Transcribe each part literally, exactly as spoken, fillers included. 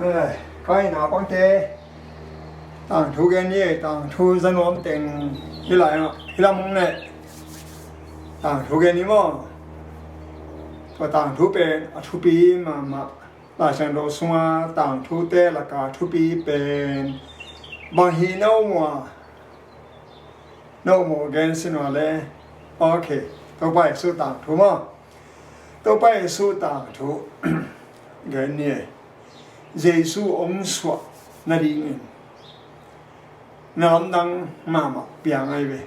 Ai, kai na pangte, tangthu gen ni, tangthu zanuam teng hi lai ah, hi lam hong ne, tangthu gen ni maw? Tua tangthu pen a thupi mahmah. Laisiangtho sunga tangthute laka thupi pen bang hi na um ua? Na um uh gen sin ua le. Ok. Topa Jesu tangthu maw? Topa Jesu tangthu gen ni. Jesu hong suah nadingin na lamdang mahmah piang ai ve.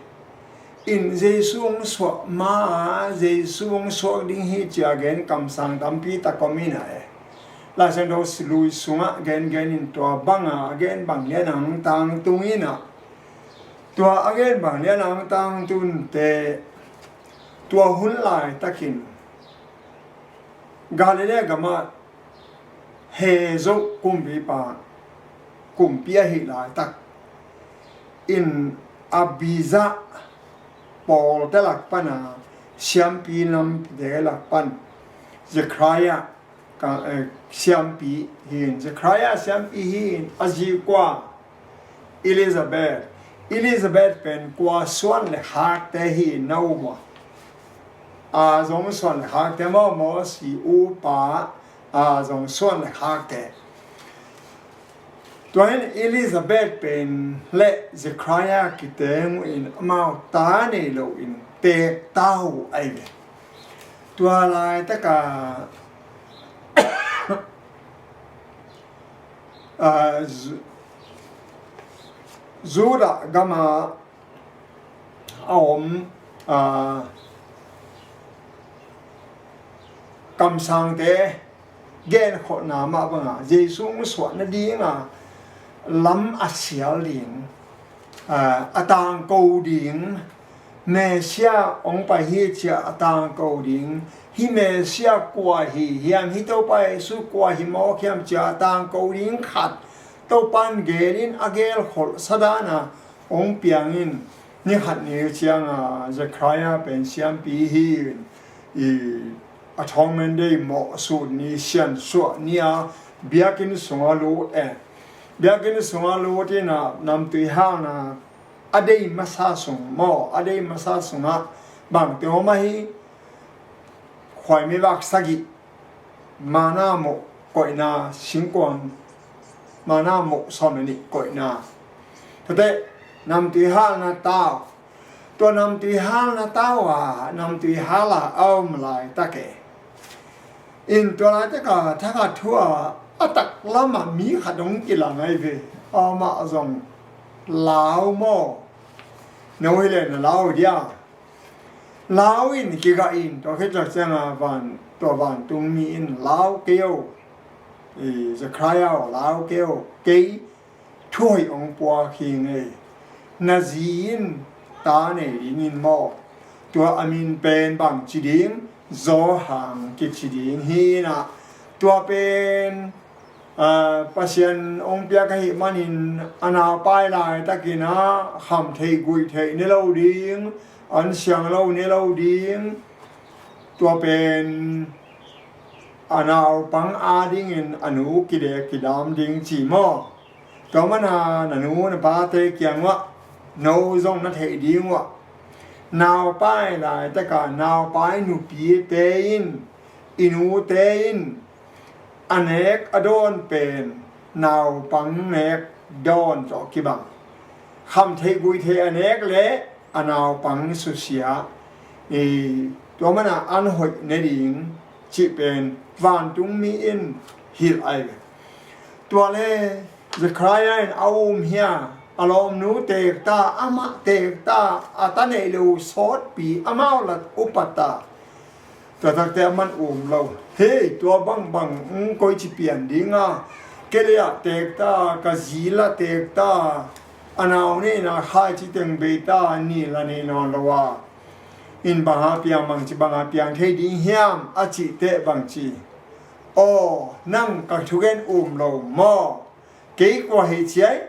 In Jesu hong suah ma a, Jesu hong suak ding hi ci a gen kamsang tampi tak om in a e. Laisiangtho lui sungah gengen in tua banga a gen bang lian ang tangtung in a, tua a gen bang lian ang tangtunte, tua hun laitakin Galilee gamah Herod kumpipa kumpi ahih laitak in Abijah pawlte lak pana siampi namte lak pan Zechariah ka, eh, siampi hi in, Zechariah siampi hi in, a zi kua? Elizabeth. Elizabeth pen kua suan le khakte hi in na um ua? A zong suan le khakte maw, Mosi upa a zong suan le khakte. Tua hin Elizabeth pen le Zechariah kiteng uh in amau ta nei lo in teek ta uh ai ve. Tua laitaka, ah, Ju-, Judah gama a om, ah, kamsangte genkholhna mah banga Jesu hong suah nadinga lam a sial ding, ah, a tangko ding, Messiah hong pai hi cia a tangko ding, hih Messiah kua hi hiam, hih Topa Jesu kua hi mawk hiam cia a tangko ding khat Topan gelin a gelkholh sadana hong piangin, ni khat ni cianga Zechariah pen siampi hi in, i Atonement Day mawhsut ni, siansuah ni a biakinn sunga lut e. Biakinn sunga lut in a namtui halna a dei masa sung maw, a dei masa sungah bangte om ahi, khuaimivak sagih, mana moh koihna, singkuang mana moh sawm le nih koihna. Tuate namtui halna tau. Tua namtui halna tau a, namtui hala a om laitak e. In tua laitaka thakhat thu a, a taklama mi khat hong kilang ai ve. Amah zong lau maw? No hi le na lau dia. Lau in kigah in, tua khit tak cianga van, tua vantungmi in lau kei o. I Zechariah aw, lau kei o. Kei thuhoih hong puak hi ngei. Na zi in ta nei dingin maw? Tua a min pen bangci ding, Johan kici ding hi inah. Tua pen, ah, Pasian hong piak ahih manin a naupai laitakin ah khamtheih guihtheih ne lo ding, an siang lo ne lo ding. Tua pen a naupang adingin a nu kidek kidam ding ci maw? Tua mana na nu na pate kiang uah, no zong na theih ding uah, naupai laitaka naupai nupite in, i nute in a nek a dawn pen naupang nek dawn tawh kibang. Khamtheih guihtheih a nek le a naupang susia, i, tua mana an hoih ne ding cih pen vantungmi in hilh ai ve. Tua le Zechariah in a um hia, a lawmnu teekta, amah teekta, a ta neih lo sawtpi, amau lat upata. Tua takte a man um lo. Hei, tua bangbang, um, koi ci pian dinga. Kei le ah teekta, ka zi la teekta, a nau neihna khaici teng beita, ni la nei nawn lo a. In banga piang bangci, banga piang thei ding hiam, a cih teh bangci. Aw, nang ka thugen um lo maw? Kei kua hi ciai?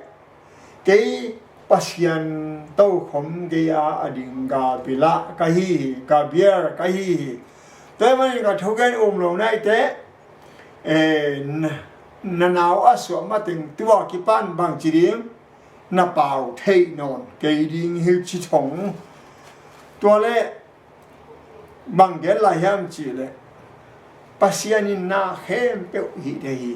Kei Pasian tokhom gei-a a ding Gabriel ka hi hi, Gabriel ka hi hi. Tua ahih manin ka thugen um lo naite, eh, na, na nau a suah mateng tua kipan bangci ding, na pau theih nawn kei ding hi ci thong. Tua le bang gen lai hiam cih leh, Pasian in na khempeuh hih thei hi.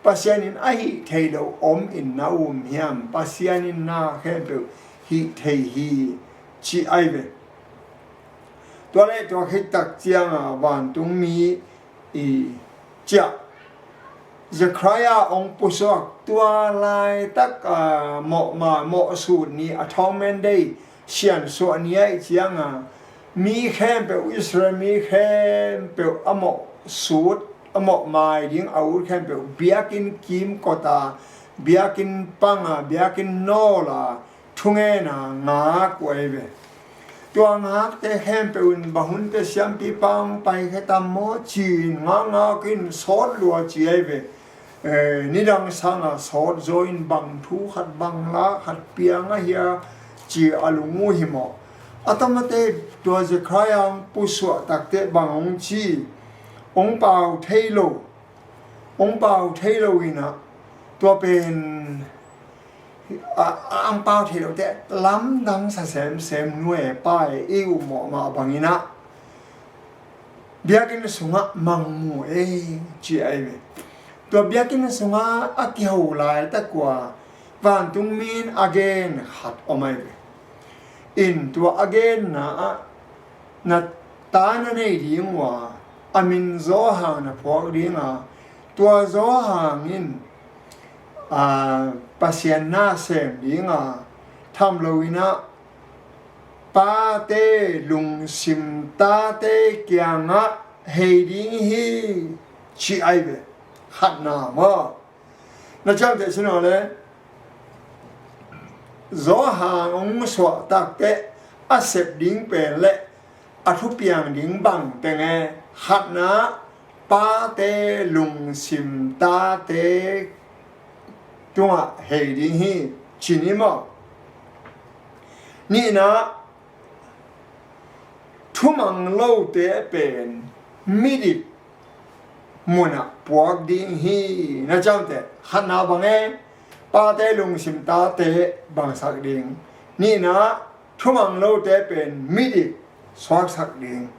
Pasian in a hih thei lo om in na um hiam? Pasian in na khempeuh hih thei hi, ci ai ve. Tua le tua khit tak ciangah vantungmi i ciah Zechariah hong pusuak, tua laitak, ah, mawhma, mawhsut ni, Atonement Day, siansuah ni ahih ciangah mi khempeuh, Israel mi khempeuh a mawhsut, a mawhmai ding a ut khempeuh biakinn kimkot a, biakinn pang a, biakinn nawl a, thungenna ngak uh ahi ve. Tua ngakte khempeuh in bang hun pia siampi pang paikhia tam maw ci-in ngakngak in sawt lua ci ahi ve. Eh, nidang sangah sawt zaw in bang thu khat bang la khat piang ahia ci a lung uh hi maw? A tamate tua Zechariah hong pusuah takte bang hong ci, hong pau thei lo, hong pau thei lo inah tua pen a, a ang pau thei lote lamdang sa semsem nu e pa e i uh mawhmah banginah biakinn sungah mangmu e ci ai ve. Tua biakinn sungah a kiho laitak ua vantungmi in a gen khat om ai ve. In tua a genna ah na ta na nei ding ua a min Johan na phuak dinga, tua Johan in, aa, Pasian na sem dinga tham loinah pate lungsim tate kiangah hei ding hi ci ai ve. Khatna maw? Na ciamteh sin aw le Johan hong suahtakte a sep ding pen le a thupiang ding bang tenge? Khatna pate lungsim tate tungah hei ding hi ci ni maw? Nihna thumang lote pen midik munah puak ding hi. Na ciamteh khatna bang e? Pate lungsim tate bangsak ding. Nihna thumang lote pen midik suaksak ding.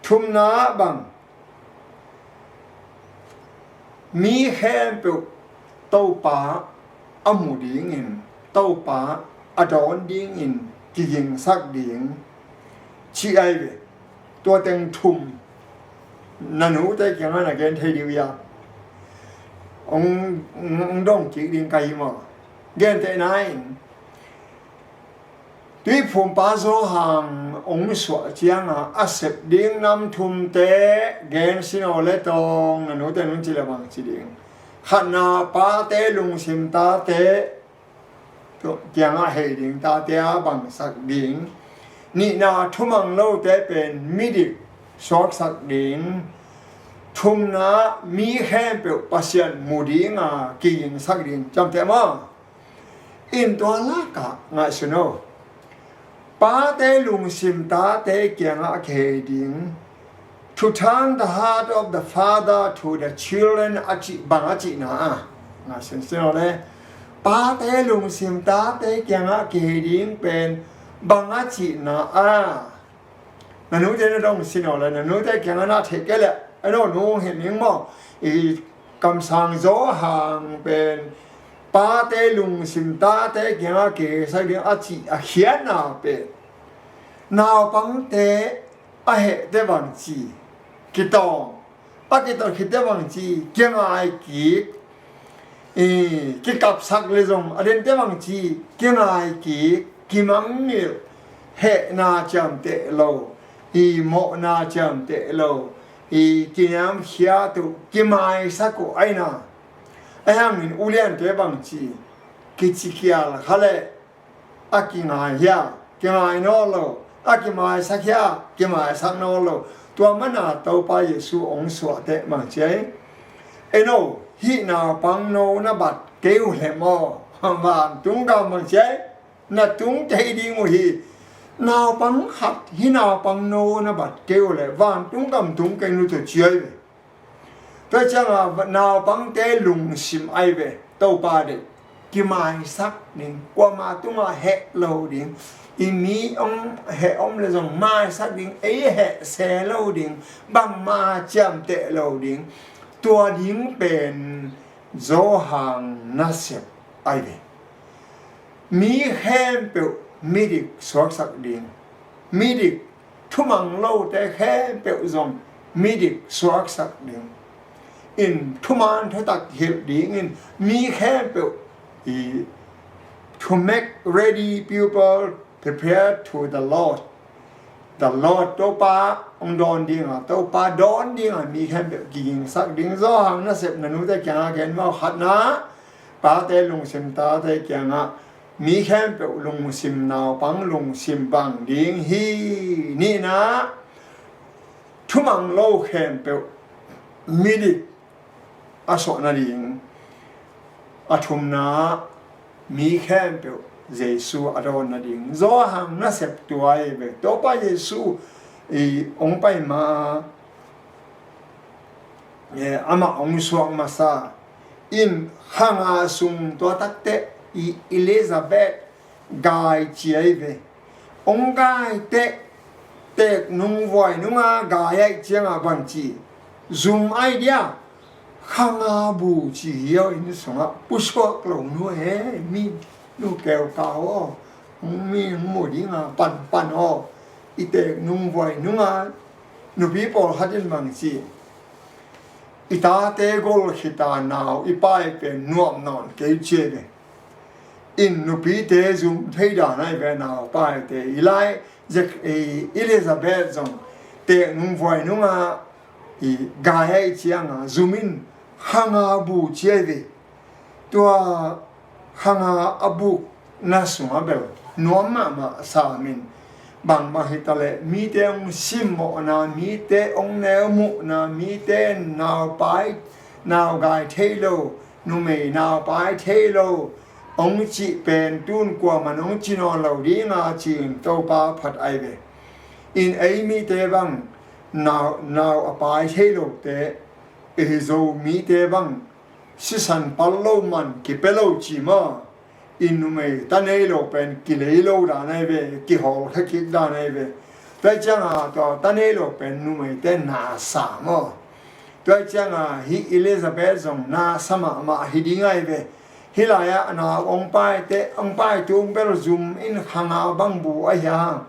Thumna bang mi khempeuh Topa a mu dingin, Topa a dawn dingin kigingsak ding ci ai ve. Tua teng thum na nute kiangah na gen thei dih uh ia? Hong, hong dong kik ding ka hi maw? Gentehna in Tuiphumpa Johan hong suah cianga a sep ding nam thumte gen sin aw le tawng na nute nung ci le bang ci ding. Khatna pate lungsim tate kiangah hei ding, tate a bangsak ding. Nihna thumang lote pen midik suaksak ding. Thumna mi khempeuh Pasian mu dinga kigingsak ding. Ciamteh maw? In tua lakah ngaihsun aw. Pate lungsim tate kiangah a kihei ding. To turn the heart of the father to the children a cih bang a cihna a. Ngaihsun sin aw le. Pate lungsim tate kiangah a kihei ding pen bang a cihna a. Na nute na dong sin aw le, na nute kiangah na theih kei leh, a no nu hong hin ning maw? I kamsang Johan pen pate lungsim tate kiangah kiheisak ding a cih a khiatna pen naupangte a hehte bangci kitawng, a kitawng khitte bangci kingai kik, i, kikapsak le zong a dente bangci kingai kik, kimangngilh, hehna ciamteh lo, i, mawhna ciamteh lo, i, kiniamkhiat uh, kimaisak uh aina. Ahi hangin uliante bangci kicikial kha le a kingai hia, kingai nawn lo, a kimaisak hia, kimaisak nawn lo. Tua mana Topa Jesu hong suahte mangci ai. Eno, hih naupang no na bat kei uh leh maw? Vantung gam mangci ai. Na tung kei ding uh hi. Naupang khat hih naupang no na bat kei uh leh vantung gam tung kei nu tawh ci ai ve. Tua ciangah naupangte lungsim ai ve, Topa deih kimaisak ding, kuama tungah heh lo ding, i mi hong heh om le zong maisak ding, ei heh se lo ding, bangmah ciamteh lo ding. Tua ding pen Johan nasep ai ve. Mi khempeuh midik suaksak ding, midik thumang lote khempeuh zong midik suaksak ding. In thuman thutak hilh dingin mi khempeuh i, to make ready people prepare to the Lord. The Lord, Topa hong dawn dinga, Topa dawn dinga mi khempeuh kigingsak ding. Johan nasep na nute kiangah gen maw, khatna, pate lungsim tate kiangah mi khempeuh lungsim, naupang lungsim bang ding hi. Nihna, thumang lo khempeuh midik a suah nading. A thumna, mi khempeuh Jesu a dawn nading. Johan nasep tua ai ve. Topa Jesu i hong pai ma, eh, amah hong suak masa in, kha nga sung tua takte i Elizabeth gai ci ai ve. Hong gai teh, teek nung vuai nunga gai ai cianga bang ci, zum ai dia, kha nga bu ci hi aw, inn sungah pusuak lo nu he, mi nu keu kau aw, hong mi hong mu dinga panpan aw, i teek nung vuai nunga. Nupi pawlkhat in bang ci, i tate gol khita nau i pai pen nuam nawn kei ci ai ve. In nupite zum thei dan ai ve, naupaite. I lai Zek-, i Elizabeth zong teek nung vuai nunga i gai ai cianga zum in kha nga bu ci ai ve. Tua kha nga a bukna sungah bel nuam mahmah sam in. Bangmah hitaleh mite hong simmawhna, mite hong neumuhna, mite naupai, naugai thei lo, numei naupai thei lo hong cih pen tun kuaman hong ci nawn lo dinga ci-in Topa phat ai ve. In ei mite bang nau, nau a pai thei lote, ei Zomite bang sisan pal lo man kipia lo ci maw. I numei ta nei lo pen kilei lo dan ai ve, kihawlkhia kik dan ai ve. Tua cianga tua ta nei lo pen numeite na sa maw. Tua cianga hih Elizabeth zong na sa mahmah hi ding ai ve. Hih lai-ah a nau hong paite, hong paitung bel zum in kha nga bang bu ahi a.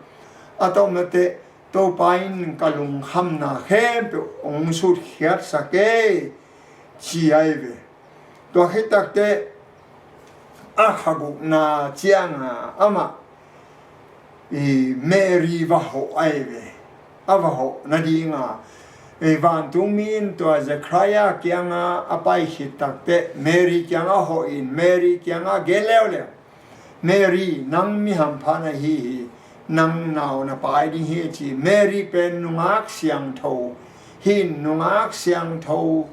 A tomnate Topa in ka lungkhamna khempeuh hong sutkhiatsak e ci ai ve. Tua khit takte a kha gukna cianga amah i Mary va hawh ai ve. A va hawh nadinga i vantungmi in tua Zechariah kianga a pai khit takte Mary kianga hawh in, Mary kianga gen leuleu. Mary, nang mi hampha na hi hi, nang nau na pai ding hi ci. Mary pen nungak siangtho hi in, nungak siangtho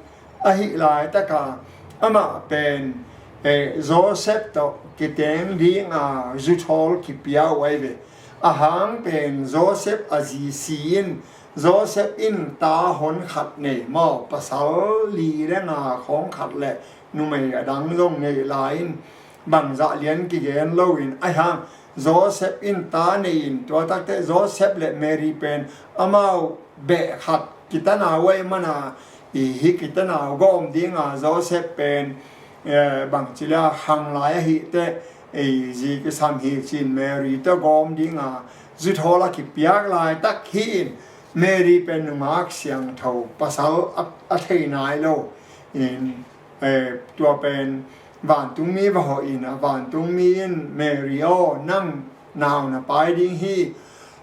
ahih laitaka amah pen, eh, Joseph tawh kiteng dinga zuthawl kipia uh ai ve. A hang pen Joseph a zi si in, Joseph in ta hon khat nei maw, pasal li le nga khawng khat le numei a dang zong nei lai in, bangzah lian kigen loin, ahi hang Joseph in ta nei in, tua takte Joseph le Mary pen amau beh khat kitanau ai mana, i hih kitanau gawm dinga Joseph pen, eh, bangci le a khang lai ahihte, ei zi kisam hi ci-in Mary tawh gawm dinga zuthawl a kipiak laitak hi in, Mary pen nungak siangtho, pasal a, a thei nai lo in, eh, tua pen vantungmi va hawh in, a vantungmi in, Mary aw, nang nau na pai ding hi.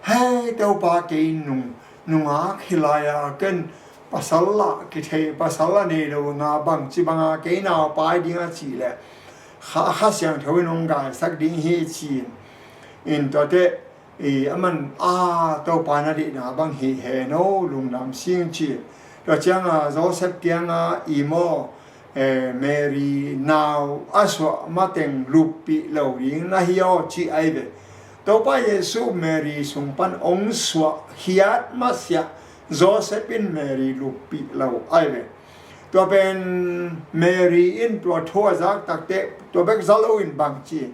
Hei Topa, kei nung, nungak hi lai-a ken pasal lah kithei, pasal a nei lo nga bangci banga kei nau pai ding a cih leh kha, kha siangtho in hong gaisak ding hi ci-in, in tuate i, aman a Topa na deihna bang hi hen aw, lungdam sing ci. Tua cianga Joseph kianga i maw, eh, Mary nau a suah mateng luppih lo ding na hi aw ci ai ve. Topa Jesu Mary sung pan hong suah khiat masiah Joseph in Mary luppih lo ai ve. Tua pen Mary in tua thu a zak takteh tua bek za lo in bang ci,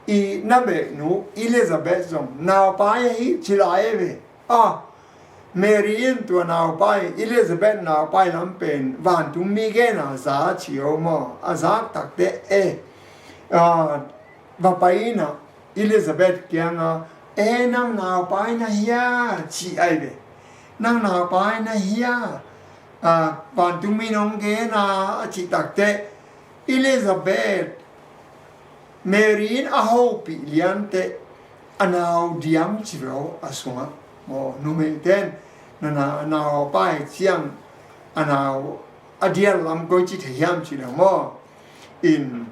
i na beh nu Elizabeth zong naupai ahi ci lai e ve. A, Mary in tua naupai, Elizabeth naupai lam pen vantungmi gena za ci o maw, a zak takteh e, a, va pai in a Elizabeth kianga, e, nang naupai na hia ci ai ve. Nang naupai na hia, a, vantungmi nong gena a ci takteh Elizabeth, Mary in a hopih lianteh a nau diam ci lo a sungah. Maw, numeite in na, na, naupai ciang a nau a dial lam koi ci thei hiam ci lo maw. In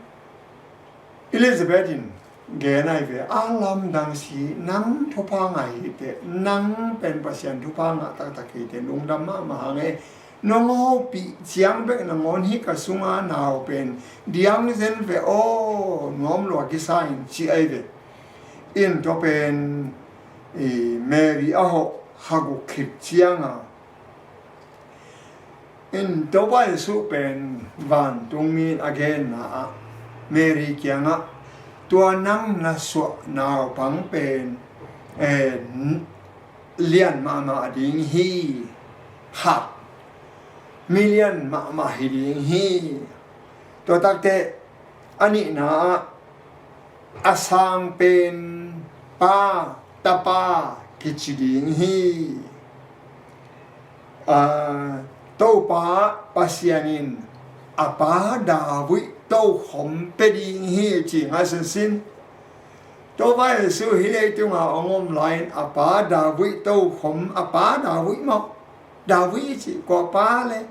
Elizabeth in gen ai ve, a lamdang si, nang thupha ngah hi teh, nang pen Pasian thupha ngah taktak hi teh, lungdam mahmah hang e. Nong hopih ciang bek nangawn hih ka sunga nau pen diang zen ve aw, nuam lua kisa in ci ai ve. In tua pen, i, Mary a hawh ha guk khit cianga, in Topa Jesuh pen vantungmi in a genna ah Mary kiangah, tua nang na suah naupang pen, eh, lian mahmah ding hi. Khat, mi lian mahmah hi ding hi. Tua takteh a nihna ah a sang pen Pa, Tapa kici ding hi. A, Topa Pasian in a pa David tokhom pia ding hi ci ngai sinsin. Topa Jesuh hih leitunga hong om lai-in a pa David tokhom, a pa David maw, David ci kua pa le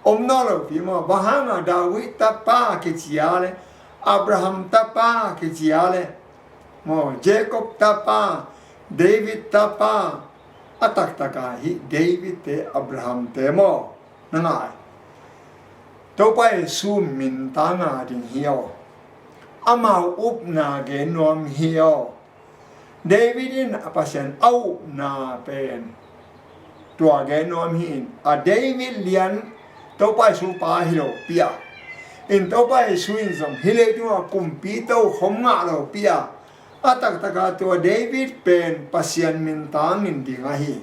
om nawn lo pi maw. Bang hanga David tapa kici a le, Abraham tapa kici a le, maw, Jacob tapa, David tapa, a taktaka hih David te, Abraham te maw, na ngai. Topa Jesuh mintanga ding hi aw. Amau upna gen nuam hi aw. David in a Pasian a upna pen tua gen nuam hi in, a David lian Topa Jesuh pa hi lo pi a. In Topa Jesuh in zong hih leitunga kumpi tokhom ngah lo pi a. A taktaka tua David pen Pasian mintangin ding ahi.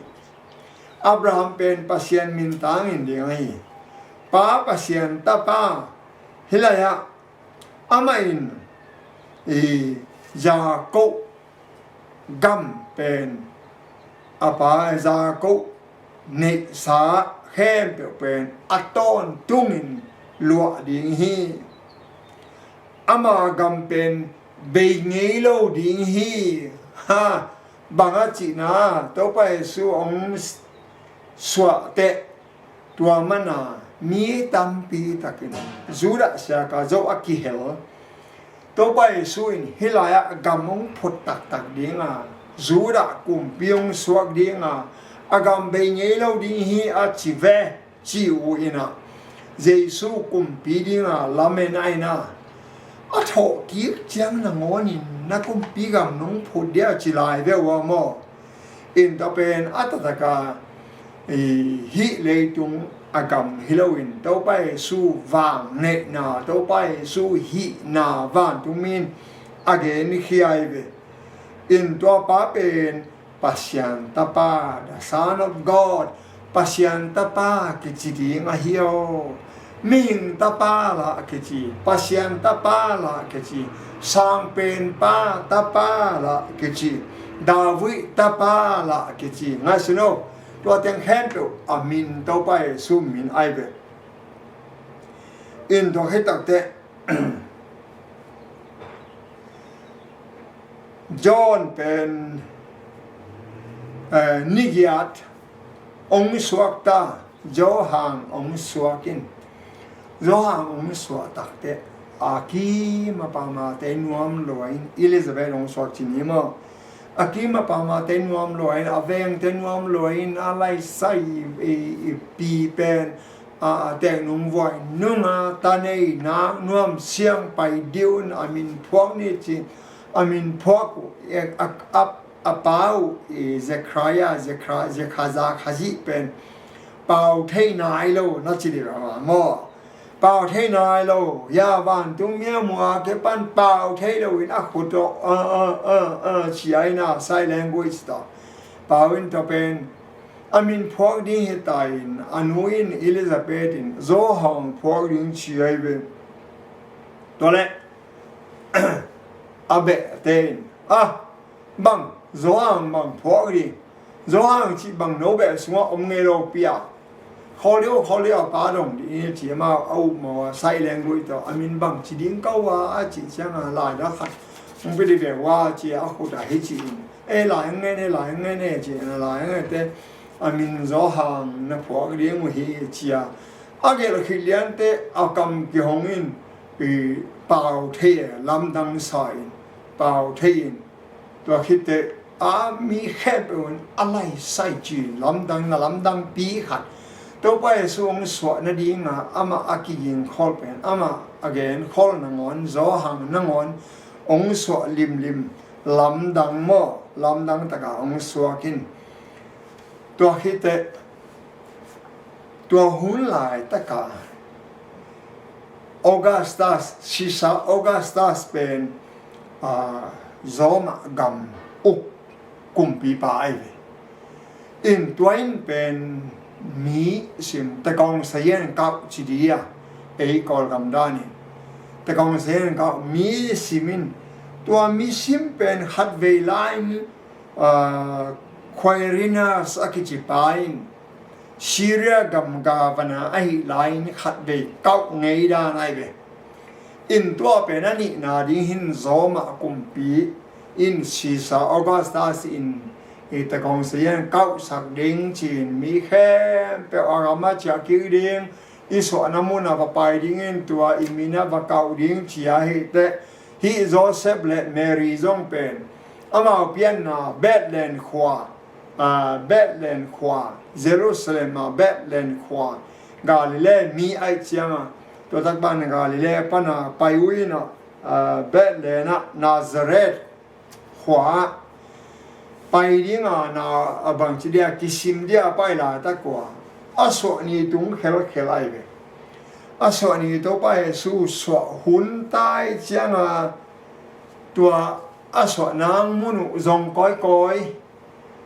Abraham pen Pasian mintangin ding ahi. Pa Pasian Tapa, hih lai-ah amah in, i, Jacob gam pen, a pa Jacob neihsa khempeuh pen a tawntungin luah ding hi. Ama gam pen bei ngei lo ding hi. Ha, bang a cihna, Topa Jesuh hong suah teh, tua mana mi tampi takin Judah siaka zo a kihel. Topa Jesuh in hih lai-ah gam hong phut taktak dinga, Judah kumpi hong suak dinga, a gam bei ngei lo ding hi a ci ve, ci uh inah, Jesuh kumpi dinga lamen a inah, a thawhkik ciang nangawnin na kumpi gam nong phut dia ci lai ve uh a maw. In tua pen a taktaka, i, hih leitung a gam hi loin Topa Jesuh vang neihna, Topa Jesuh hihna vantungmi in a genkhia hi ve. In tua pa pen Pasian Tapa, the Son of God, Pasian Tapa kici ding ahi aw. Mihing Tapa lah kici, Pasian Tapa lah kici, Sangpenpa Tapa lah kici, David Tapa lah kici. Ngaihsun o, tua teng khempeuh a min Topa Jesuh min ahi ve. In tua khit takteh John pen, eh, nigiat hong suak ta, Johan hong suak in. Johan hong suak takteh a kim a pamate nuam lua in, Elizabeth hong suak cin hi maw. A kim a pamate nuam lua in, a vengte nuam lua in, a laisai i, i pi pen a, a tek nung vuai nunga ta nei nak nuam siang pai diu in a min phuak ni ci, a min phuak uh, a, a, a, a pa uh i Zekhariah, Zekha-, Zekha-, Zakhazi pen pau thei nai lo na ci dih a maw. Pau thei nai lo, ya vantung mi a muh a kipan pau thei lo in a khut tawh, a, a, a, a, ci a ina, sign language tawh. Pau in tua pen, a min phuak ding hi ta in, a nu in Elizabeth in, Johan phuak ding ci a hi ve. Tua leh, a behte in, a, bang, Johan bang phuak ding, Johan cih bang no beh sungah om ngei lo pi a. Khawl dih o, khawl dih o, pa dong dih ni ci amau a up maw a, sign language tawh, a min bang ci ding ka uh a, a cih ciangah lai dah khat hong pia dih beh uh a ci a, a khut ah hi ci in. E, lai hong ngen e, lai hong ngen e ci in, a lai hong ngen te, a min Johan na phuak ding uh hi ci a. A gelh khit liante a kam kihong in, i, pau thei e, lamdang sa in, pau thei in. Tua khit teh a mi khempeuh in a laisai ci, lamdang na lamdangpi khat. Topa Jesu hong suah nadinga amah a kigingkhawl pen, amah a genkhawl nangawn, Johan nangawn hong suah limlim, lamdang maw, lamdang taka hong suak in. Tua khit teh, tua hun laitaka Augustus, Caesar Augustus pen, a, Roma gam uk kumpipa ahi ve. In tua in pen mi sim, tekong sayan kau ci dih a, ei Kawlgam dan in. Tekong sayan kau mi sim in, tua mi sim pen khatvei lai in, a, Quirinius a kici pa in, Syria gam gavana ahi lai in khatvei kau ngei dan ahi ve. In tua pen a nihna ding hin Roma kumpi in Caesar Augustus in i tekong sayan kausak ding ci in mi khempeuh a gam a ciah kik ding, i suahna mun a va pai ding in tua i min a va kau ding ci a hi teh, hih Joseph le Mary zong pen amau pianna Bethlehem khua, a, Bethlehem khua, Jerusalem a Bethlehem khua, Galilee mi aih cianga, tua tak ban Galilee pana pai uh ina, a, Bethlehem ah Nazareth khua ah pai dinga na a bangci dia kisim dia pai laitak uh a, a suah ni tung khelkhel ahi ve. A suah ni Topa Jesu suah hun tai cianga tua a suah nang mun uh zong kawikawi,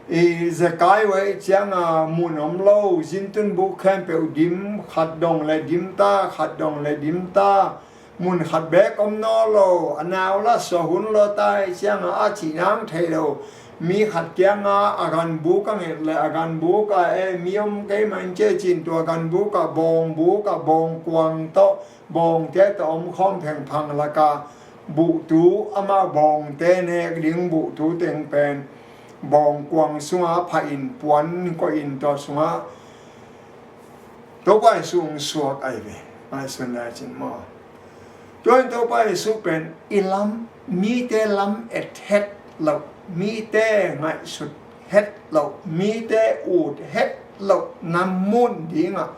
i zekai uh aih cianga mun om lo, zintun buk khempeuh dim, khat dong le dim ta, khat dong le dim ta, mun khat bek om naw lo, a nau la suah hun lo tai cianga a cih nang thei lo. Mi khat kianga a ganbuk a nget le a ganbuk a e mi om kei mah in ci a cin tua ganbuk a bawng buk a bawng kuang tawh bawngte tawh om khawm phengphang laka buhtu amah bawngte nek ding buhtu teng pen bawng kuang sunga phah in puan koih in tua sungah Topa Jesu hong suak ahi ve. Ngaihsun lai cin maw? Tua in Topa Jesu pen i lam, mite lam et het loh, mite ngaihsut het loh, mite ut het loh na mun dingah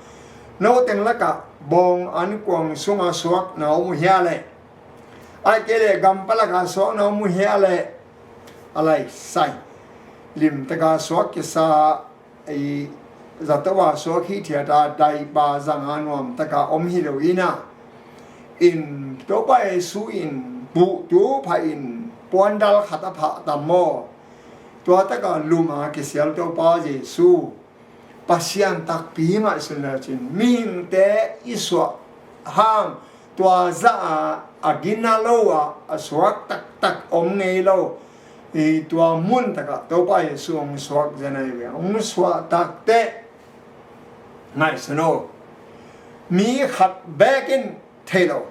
no teng lakah bawng an kuang sunga suak na om uh hia leh, ahih kei leh gam palaka suak na om uh hia leh, a laisai limtaka suak kisa, i zato a suak hi thiata daipa zanga nuamtaka om hi lo ina. In Topa Jesu in buhtu phah in puandal khat a phah tam maw? Tua taka luma kisial Topa Jesu Pasian takpi ngaihsun lecin mihingte i suah hang tua zah a a gina lo a a suak taktak om ngei lo. I tua mun takah Topa Jesu hong suak zen ahi ve. Hong suah takteh ngaihsun o, mi khat bekin thei lo.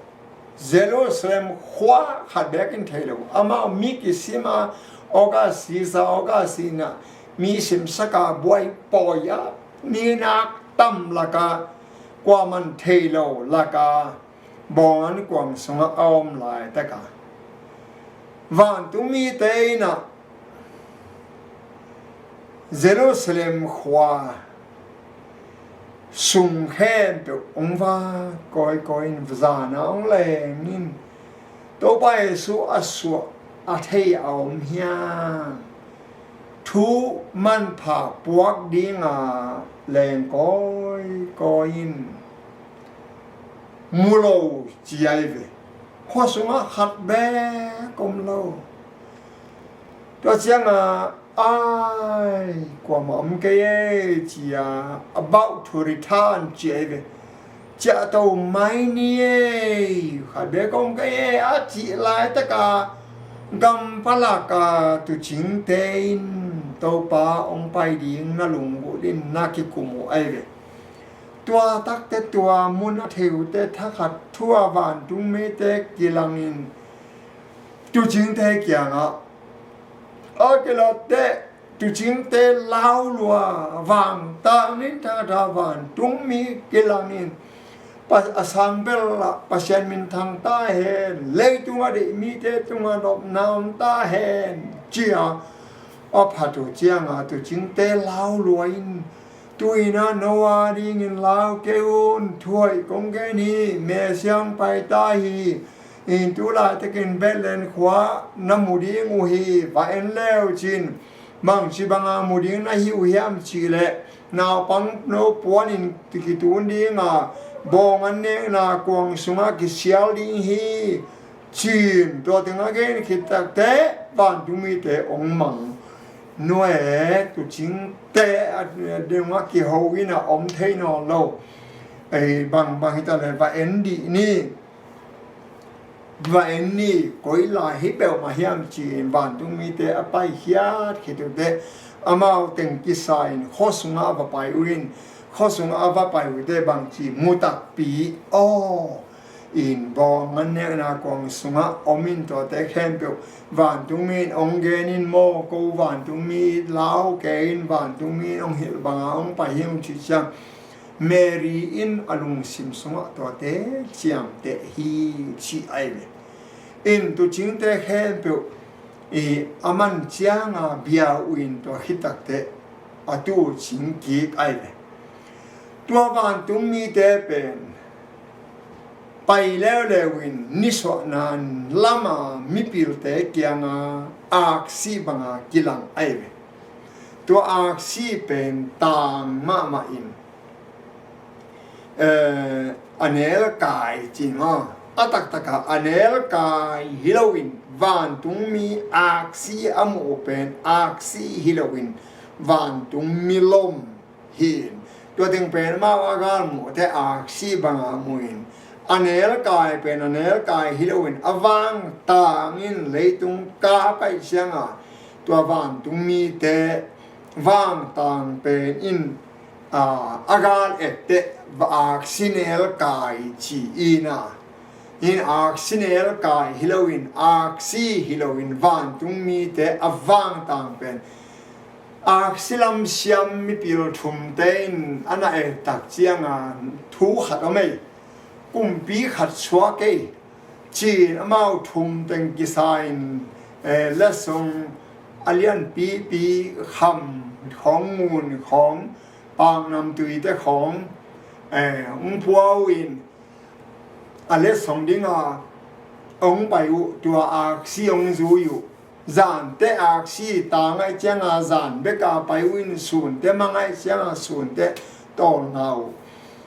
Jerusalem khua khat bekin thei lo. Amau mi kisima August, Caesar August ina mi simsaka buai pawi a mi nak tam laka kuaman thei lo laka bawng an kuang sungah a om laitaka vantung mite ina Jerusalem khua sung khempeuh hong va kawikawi in zana hong leng in Topa Jesu a suah a thei a om hiam? Thu manpha puak dinga leng kawikawi in mu lo ci ahi ve. Khua sungah khat bek om lo. Tua ciangah ai kuamah om kei ei ci-a, about to return ci ahi ve. Ciahto mai ni ei, khat bek om kei ei a cih laitaka gampalaka tuucingte in Topa hong pai ding na lunggulh in na kikum uh ahi ve. Tua takte tua mun a thei uhte thakhat thu-a vantungmite kilangin tuucingte kiangah a kilatte tuucingte lau lua vangtang in thakhat-a vantungmi kilangin a sang bel ah Pasian minthang ta hen, leitung a deih mite tungah nopna om ta hen ci-a a phat uh ciangah tuucingte lau lua in, tu-in ah no a dingin lau kei un, thu hoih kong gen hi, Messiah hong pai ta hi. In tu laitakin Bethlehem khua na mu ding uh hi, va en leu cin bangci banga mu ding na hi uh hiam cihleh naupang no puanin kitun dinga bawng an nekna kuang sungah kisial ding hi. Cin tua tengah gen khit takte vantungmite hong mang. Nue tuucingte a dingah kiho in a om thei nawn lo. Ei bang bang hi ta le va en dih ni. Va en ni, koi lai hi peuhmah hiam ci-in vantungmite a paikhiat khit uhte amau teng kisa in khua sungah a va pai uh in, khua sungah a va pai uhte bangci mu takpi aw. In bawng an nekna kuang sungah om in tuate khempeuh vantungmi in hong gen in maw, ko vantungmi lau kei in, vantungmi in hong hilh banga hong pai hi ung cih ciang Mary in a lungsim sungah tuate ciamteh hi ci ahi ve. In tuucingte khempeuh i a man cianga bia uh in tua khit takte a tuucing kik ahi ve. Tua vantungmite pen pai leuleu in nisuahna lama mipilte kianga aksi banga kilang ahi ve. Tua aksi pen tang mahmah in, eh, a nelkai ci maw, a taktaka a nelkai hi loin vantungmi aksi a muh uh pen aksi hi loin vantungmi lom hi in, tua teng pen amau a galmuhte aksi banga mu in, a nelkai pen a nelkai hi loin a vangtang in leitung kap ahih cianga tua vantungmite vangtang pen in, a, a gal etteh aksi nelkai ci ina, in aksi nelkai hi loin aksi hi loin vantungmite a vangtang pen aksi lam siam mipil thumte in a na et tak cianga thu khat om ei, kumpi khat suak ei, ci-in amau thum teng kisa in, eh, letsong a lianpipi kham khawng, ngun khawng, paknamtuite khawng, eh, hong pua uh in, a letsong dinga hong pai uh, tua aksi hong zui uh. Zante aksi tang ahih cianga zan beka pai uh in, sunte mang ahih cianga sunte tawlnga uh.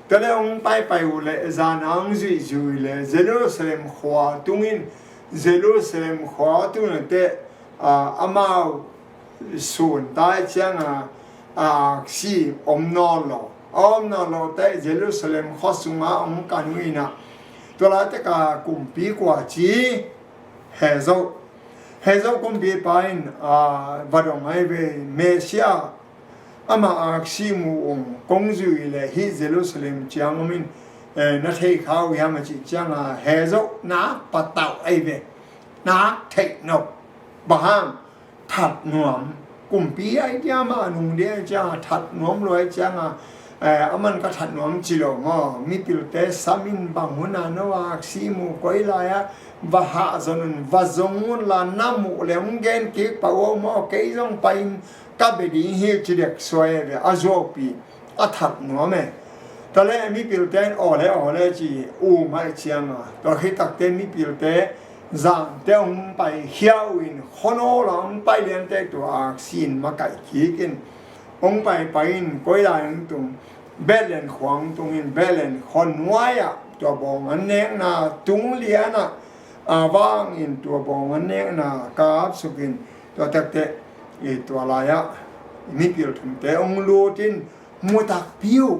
Tua le hong paipai uh le zana hong zuihzuih le Jerusalem khua tung in, Jerusalem khua tung in teh, a, amau sun ta ahih cianga aksi om nawn lo. A om nawn lo teh Jerusalem khua sunga hong kan uh in a, tua laitaka kumpi kua ci, Herod. Herod kumpipa in, a, va dong ahi ve, Messiah amah aksi mu ung, kong zuih leh hih Jerusalem ciang om in, eh, na thei kha uh hiam a cih cianga Herod nak patauh ahi ve, nak theih nop. Bang hang? That nuam. Kumpi ahi dia mah nung dia cianga that nuam lo ahi cianga, eh, aman ka that nuam ci lo maw. Mipilte sam in bang hun a no aksi mu, koi lai-ah va hahzon un, va zong un la, na muh le hong gen kik pah uh maw, kei zong pai in ka bia ding hi ci dek suai ve, a zuaupi a that nuam e. Tua le mipilte in aw le aw le ci um ahih cianga, tua khit takte mipilte zante hong paikhia uh in, khuanawl a hong pai liante tua aksi in makaih kik in, hong paipai in koi lai hong tung, Bethlehem khua hong tung in, Bethlehem khua nuai-ah tua bawng an nekna tung lianah a vangin tua bawng an nekna kapsukin tua takteh i tua lai-ah mipil thumte hong lutin mu takpi uh,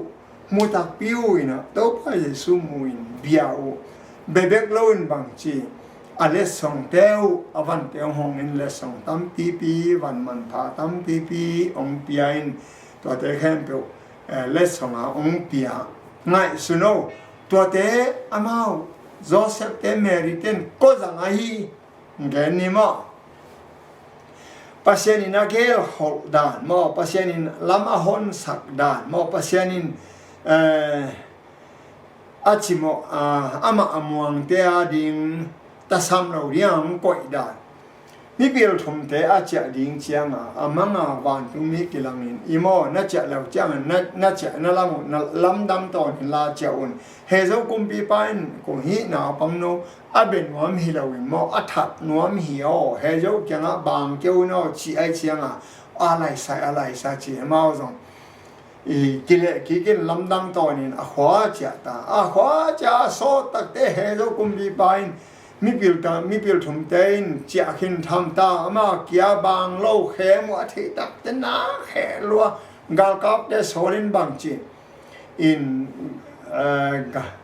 mu takpi uh inah Topa Jesu mu in bia uh. Bebek loin bangci a letsongte uh a vante hong hongin letsong tampipi, van manpha tampipi hong pia in tuate khempeuh eh, letsonga hong pia. Ngaihsun o, tuate amau Joseph te Mary ten kua zang ahi gen ni maw? Pasian in a gelkholh dan maw, Pasian in lam a honsak dan maw, Pasian in eh, a cimawh a, amah a muangte a ding tasam lo ding a hong koih dan. Mipil thumte a ciah ding cianga a manga vantungmi kilangin i maw na ciah lo cianga na, na ciah na lam uh na lamdang tawn inla ciah un. Hezo kumpipa in kong hih naupang no a bia nuam hi loin maw a that nuam hi aw, Hezo kiangah bang keu un aw ci ai cianga a laisai a laisa ci amau zong i kileh kikin lamdang tawnin a khua ciah ta. A khua ciah a sawt takte Hezo kumpipa in mipil ta, mipil thumte in ciah khin tham ta. Ama kia bang lo khem uh a theih takte na kheh lua. Galkapte sawlin bangci in eh, ga-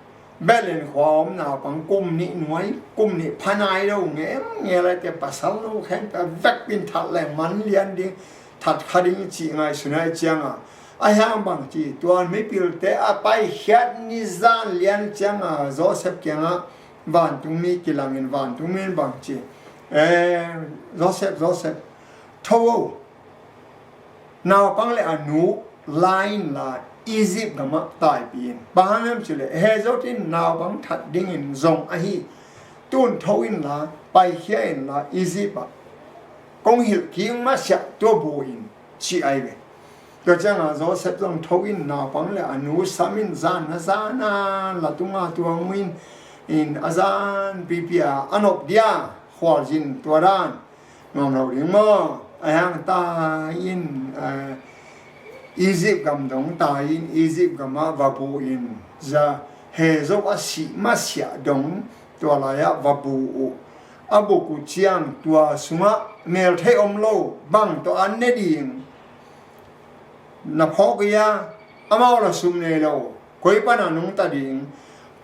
Bethlehem khua om naupang kum nih nuai, kum nih phanai lo ngemngel aite pasal lo khempeuh a vekpin that leng man lian ding, that kha ding cih ngaihsun ai cianga a hiang bangci tuan mipilte a paikhiat ni zan lian cianga Joseph kiangah vantungmi kilangin vantungmi in bangci eh, Joseph, Joseph, tho o, naupang le a nu la inla Egypt gamah taipih in. Bang hang hiam cileh Herod in naupang that dingin zong ahi. Tun tho inla paikhia inla Egypt ah kong hilh kik masiah tua bu in ci ai ve. Tua cianga Joseph zong tho in naupang le a nu sam in zan a zan a la tunga tuang uh in, in a zan pipia a nop dia khualzin tua dan nuam lo ding maw? A hang tai in eh, Egypt gam dong tai in Egypt gamah va bu in za Herod a sih masiah dong tua lai-ah va bu uh. A buk uh ciang tua sungah melthei om lo bang tawh an ne ding na phawk ia amau la sum nei lo. Koi pana nungta ding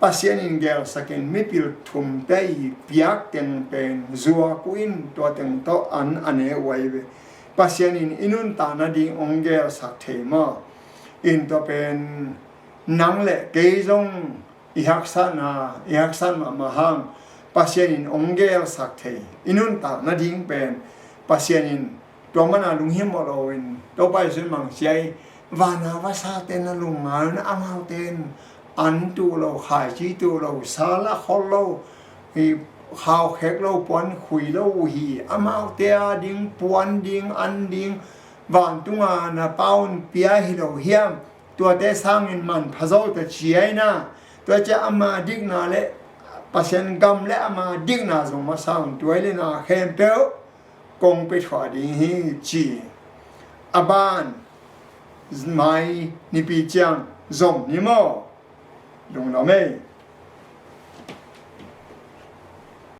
Pasian in gelsakin mipil thumte i piak teng pen zuak uh in tua teng tawh an a ne uh ai ve. Pasian in i nuntak nading hong gelsak thei maw? In tua pen nang le kei zong i haksatna i haksat mahmah hang Pasian in hong gelsak thei i nuntak nading pen Pasian in tua mana lunghimawh loin Topa Jesu in mang ciai vana vasate na lungngai un amaute in an tuh lo, khaici tuh lo, sala khol lo, i khaukhek lo, puan khui lo uh hi. Amaute a ding puan ding an ding vantunga na paun pia hi lo hiam? Tuate sangin manpha zo ta ciaina. Tua cia ama dikna le Pasian gam le ama dikna zong masa un tuai le na khempeuh kong pe thuah ding hi ci. A ban mai nipi ciang zom ni maw? Lungdam ei.